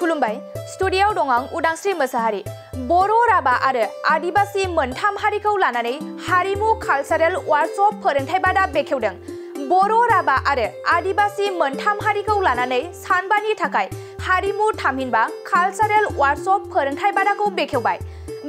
खुलुमबाय स्टुडिय'आव दं आं उदांस्रि मोसाहारि। बर' राभा आरो आदिबासी मोनथाम हारिखौ लानानै हारिमु कालचारेल वर्कशप फोरोंथाय बादा बेखेवदों। बर' राभा आरो आदिबासी मोनथाम हारिखौ लानानै सानबानि थाखाय हारिमु थामहिनबा कालचारेल वर्कशप फोरोंथाय बादाखौ बेखेवबाय।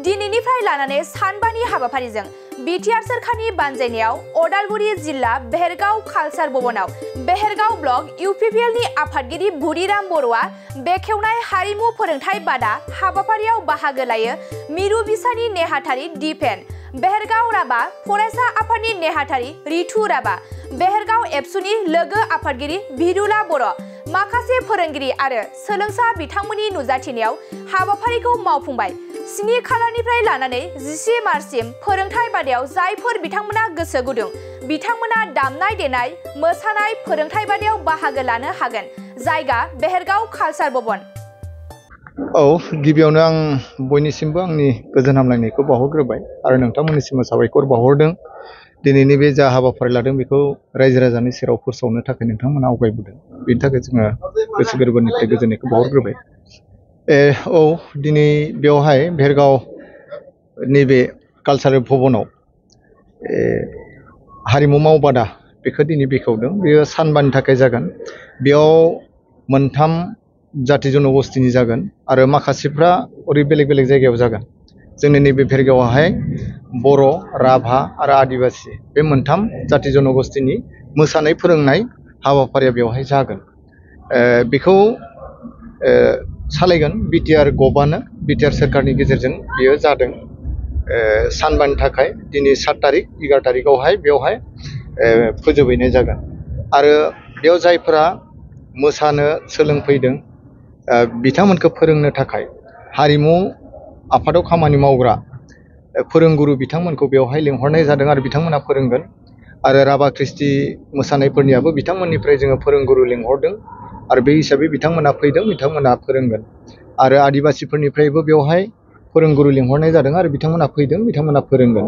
दिनैनिफ्राय लानानै सानबानि हाबाफारिजों बिटिआर सोरखारनि बानजायनायाव अदालगुरि जिल्ला बेहेरगाव कालचार भवनाव बेहेरगाव ब्लक इउपिपिएलनि आफादगिरि बुरिराम बर'आ बेखेवनाय हारिमु फोरोंथाय बादा हाबाफारियाव बाहागो लायो मिरु बिसानि नेहाथारि दिपेन, बेहेरगाव राभा फरायसा आफादनि नेहाथारि रितु राभा, बेहेरगाव एबसुनि लोगो आफादगिरि बिरुला बर', माखासे फोरोंगिरि आरो सोलोंसा बिथांमोननि नुजाथिनायाव हाबाफारिखौ मावफुंबाय। 7 खालारनिफ्राय लानानै 10 मार्चसिम फोरोंथाय बादायाव जायफोर बिथांमोना गोसो गुदुं बिथांमोना दामनाय देनाय मोसानाय फोरोंथाय बादायाव बाहागो लानो हागोन। जायगा बेहेरगाव कालचार भवन। गिबियावनो आं बयनिसिमबो आंनि गोजोन हामलायनायखौ बावहरग्रोबाय आरो नोंथांमोननिसिम साबायखर बावहरदों। दिनैनि बे जा हाबाफारि लादों बेखौ रायजो राजानि सेराव फोसावनो थाखाय नोंथांमोना आवगायबोदों। बेनि थाखाय जोङो गोसो गोरबोनिफ्राय गोजोननायखौ बावहरग्रोबाय। दिनै बेवहाय बेहेरगाव नैबे कालचारेल भवनाव हारिमु मावबादा बेखौ दिनै बेखेवदों। बेयो सानबानि थाखाय जागोन। बेयाव मोनथाम जाति जनगोष्ठीनि जागोन आरो माखासेफ्रा ओरै बेलेग बेलेग जायगायाव जागोन। जोंनि नैबे बेहेरगावआवहाय बर', राभा आरो आदिबासी बे मोनथाम जाति जनगोष्ठीनि मोसानाय फोरोंनाय हाबाफारिया बेवहाय जागोन। बेखौ सालायगोन बिटिआर गभर्नमेन्टआनो, बिटिआर सोरखारनि गेजेरजों बेयो जादों। सानबानि थाखाय दिनै 7 तारिख 11 तारिखआवहाय बेवहाय फोजोबहैनाय जागोन। आरो बेयाव जायफोरा मोसानो सोलोंफैदों बिथांमोनखौ फोरोंनो थाखाय हारिमु आफादाव खामानि मावग्रा फोरोंगुरु बिथांमोनखौ बेवहाय लिंहरनाय जादों आरो बिथांमोना फोरोंगोन। आरो राभा कृष्टि मोसानायफोरनियाबो बिथांमोननिफ्राय जोङो फोरोंगुरु लिंहरदों आरो बे हिसाबै बिथांमोना फैदों, बिथांमोना फोरोंगोन। आरो आदिबासीफोरनिफ्रायबो बेवहाय फोरोंगुरु लिंहरनाय जादों आरो बिथांमोना फैदों, बिथांमोना फोरोंगोन।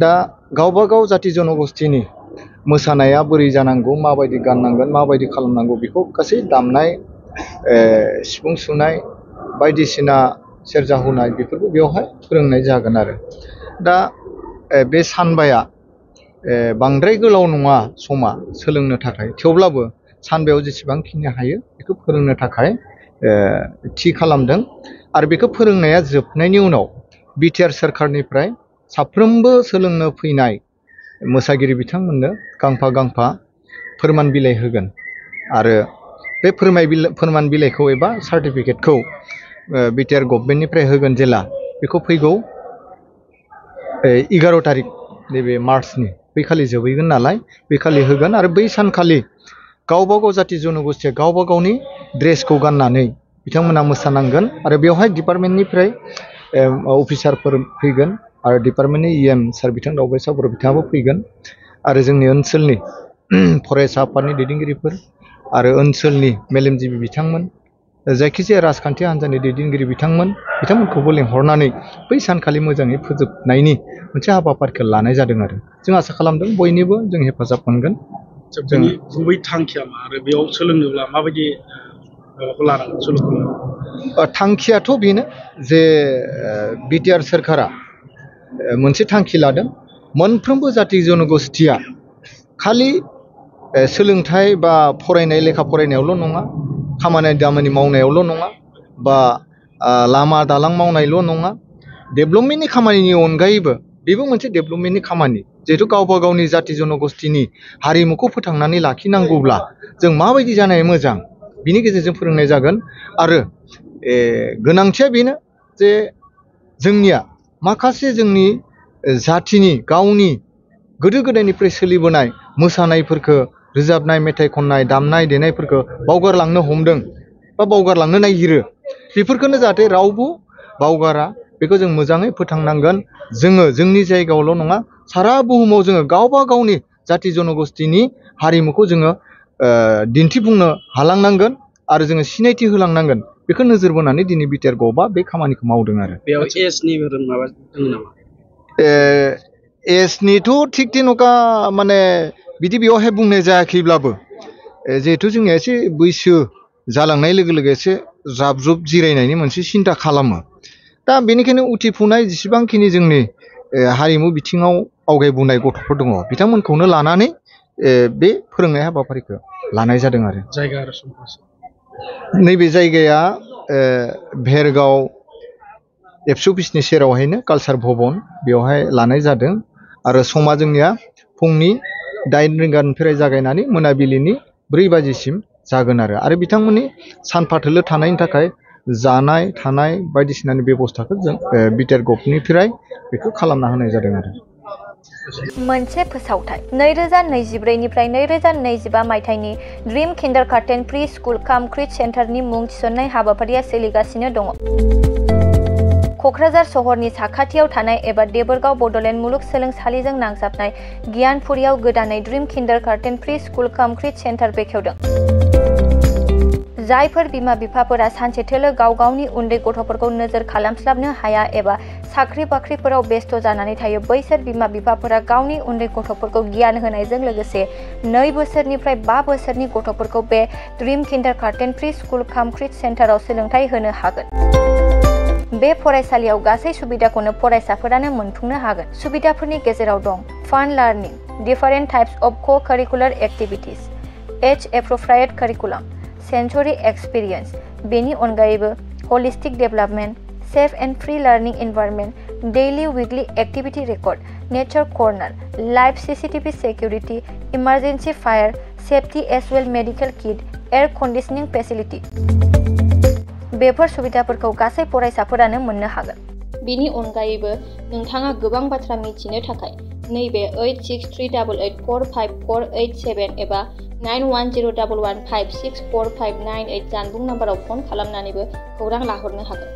दा गावबा गाव जाति जनगोष्ठीनि मोसानाया बोरै जानांगौ, माबायदि गाननांगोन, माबायदि खालामनांगौ बेखौ गासै दामनाय सिफुं सुनाय बायदिसिना सेरजा हुनाय बेफोरखौ बेवहाय फोरोंनाय जागोन आरो। दा बे सानबाया बांद्राय गोलाव नङा समा सोलोंनो थाखाय, थेवब्लाबो सानबायाव जेसेबांखिनि हायो बेखौ फोरोंनो थाखाय थि खालामदों। आरो बेखौ फोरोंनाया जोबनायनि उनाव बिटिआर सोरखारनिफ्राय साफ्रोमबो सोलोंनो फैनाय मोसागिरि बिथांमोननो गांफा गांफा फोरमान बिलाइ होगोन। आरो बे फोरमान बिलाइखौ एबा सार्टिफिकेटखौ बिटिआर गभर्नमेन्टनिफ्राय होगोन जेला बेखौ फैगौ 11 तारिख नैबे मार्चनि बैखालि जोबहैगोन नालाय बैखालि होगोन। आरो बै सानखालि गावबा गाव जाति जनगोष्ठीया गावबा गावनि ड्रेसखौ गाननानै बिथांमोना मोसानांगोन। आरो बेवहाय डिपार्टमेन्टनिफ्राय अफिसारफोर फैगोन आरो डिपार्टमेन्टनि इएम सार बिथां दावबायसा बर' बिथाङाबो फैगोन। आरो जोंनि ओनसोलनि फरायसा आफादनि दैदेनगिरिफोर आरो ओनसोलनि मेलेमजिबि बिथांमोन, जायखिजाया राजखान्थि हान्जानि दैदेनगिरि बिथांमोनखौबो लेंहरनानै बै सानखालि मोजाङै फोजोबनायनि मोनसे हाबाफारिखौ लानाय जादों। आरो जों आसा खालामदों बयनिबो जों हेफाजाब मोनगोन। जोंनि गुबै थांखिया मा आरो बेयाव सोलोंनोब्ला माबायदि लानांगौ सोलोंनो? थांखियाथ' बेनो जे बिटिआर सोरखारा मोनसे थांखि लादों। मोनफ्रोमबो जाति जनगोष्ठीया खालि सोलोंथाइ बा फरायनाय लेखा फरायनायावल' नङा, खामानि दामानि मावनायावल' नङा, बा लामा दालां मावनायल' नङा, डेभेलपमेन्टनि खामानिनि अनगायैबो बेबो मोनसे डेभेलपमेन्टनि खामानि। जिहेथु गावबा गावनि जाति जनगोष्ठीनि हारिमुखौ फोथांनानै लाखिनांगौब्ला जों माबायदि जानाया मोजां बिनि गेजेरजों फोरोंनाय जागोन। आरो गोनांथिया बेनो जे जोंनिया माखासे जोंनि जातिनि गावनि गोदो गोदायनिफ्राय सोलिबोनाय मोसानायफोरखौ, रोजाबनाय, मेथाइ खननाय, दामनाय देनायफोरखौ बावगारलांनो हमदों बा बावगारलांनो नागिरो। बेफोरखौनो जाहाथे रावबो बावगारा बेखौ जों मोजाङै फोथांनांगोन। जोङो जोंनि जायगायावल' नङा, सारा बुहुमाव जोङो गावबा गावनि जाति जनगोष्ठीनि हारिमुखौ जोङो दिन्थिफुंनो हालांनांगोन आरो जोङो सिनायथि होलांनांगोन। बेखौ नोजोर बोनानै दिनै बिटिआर गभआ बे खामानिखौ मावदों। आरो बेयाव एजनि माबा दङ नामा? एजनिथ' थिग तेनका माने बिदि बेवहाय बुंनाय जायाखैब्लाबो जिहेथु जोंनिया एसे बैसो जालांनाय लोगो लोगो एसे जाब जुब जिरायनायनि मोनसे सिन्था खालामो दा बेनिखायनो उथिफुनाय जेसेबांखिनि जोंनि हारिमु बिथिङाव आवगायबोनाय गथ'फोर दङ बिथांमोनखौनो लानानै बे फोरोंनाय हाबाफारिखौ लानाय जादों आरो जायगा आरो समफोर नैबे जायगाया भेरगाव एबसु अफिसनि सेरावहायनो कालचार भवन बेवहाय लानाय जादों आरो समा जोंनिया फुंनि 8 रिंगानिफ्राय जागायनानै मोनाबिलिनि 4 बाजिसिम जागोन आरो बिथांमोननि सानफाथोलो थानायनि थाखाय जानाय थानाय बायदिसिनानि बेबस्थाखौ जों बिटिआर गभनिफ्राय बेखौ खालामना होनाय जादों आरो मोनसे फोसावथाय 2024 निफ्राय 2025 मायथाइनि ड्रीम किन्डारगार्टेन प्रि स्कुल काम क्रिट सेन्टारनि मुं थिसननाय हाबाफारिया सोलिगासिनो दङ। क'क्राझार सहरनि साखाथियाव थानाय एबा देबोरगाव बड'लेण्ड मुलुगसोलोंसालिजों नांजाबनाय गियानपुरियाव गोदानै ड्रीम किन्डारगार्टेन प्रि स्कुल काम क्रिट सेन्टार बेखेवदों। जायफोर बिमा बिफाफोरा सानसेथोलो गाव गावनि उन्दै गथ'फोरखौ नोजोर खालामस्लाबनो हाया एबा साख्रि बाख्रिफोराव बेस्थ' जानानै थायो बैसोर बिमा बिफाफोरा गावनि उन्दै गथ'फोरखौ गियान होनायजों लोगोसे 2 बोसोरनिफ्राय 5 बोसोरनि गथ'फोरखौ बे ड्रीम किन्डारगार्टेन प्रि स्कुल काम क्रिट सेन्टाराव सोलोंथाइ होनो हागोन। बे फरायसालियाव गासै सुबिदाखौनो फरायसाफोरानो मोनफुंनो हागोन। सुबिदाफोरनि गेजेराव दं fun learning, different types of co curricular activities, age appropriate curriculum, sensory experience, बेनि अनगायैबो holistic development, safe and free learning environment, daily weekly activity record, nature corner, live CCTV security, emergency fire safety as well medical kit, air conditioning facility. बेफोर सुबिदाफोरखौ गासै फरायसाफोरानो मोननो हागोन। बेनि अनगायैबो नोंथाङा गोबां बाथ्रा मिथिनो थाखाय नैबे 8638145487 एबा 9101156459 जानबुं नाम्बाराव फन खालामनानैबो खौरां लाहरनो हागोन।